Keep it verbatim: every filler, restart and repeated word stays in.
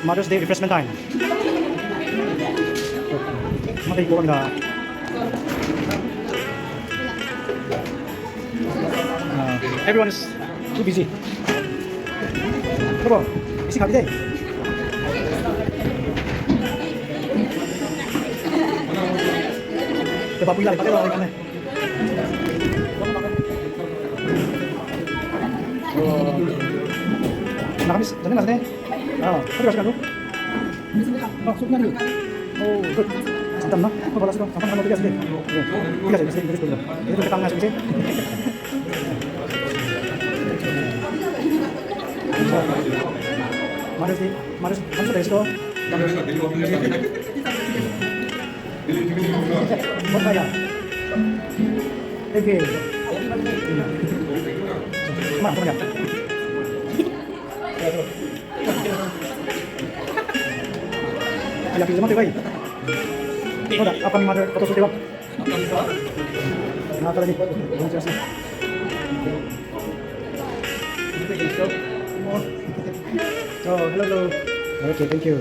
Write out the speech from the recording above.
Mother's Day refreshment time. Mother ko da. Uh, everyone is too busy. Come on, isi kha de. Te ba pui la le pa te la kan ne. Nagamese, zane na zane. Ah, kau rasa kan lu. Oh, soup na ni. Oh, good. Samtam na. Kau ba la si kau, samtam kan lu, tiga si de. Tiga si, tiga si, tiga si. Itu kita ngai si. Mother's Day, Mother's, Mother's Day si kau. What kaya? Thank you. Come on, come on. Aya, please, mate, bhai. Hold up, upcoming mother, photo shoot, bhai. Na, tara ni. Oh, hello, hello. Okay, thank you.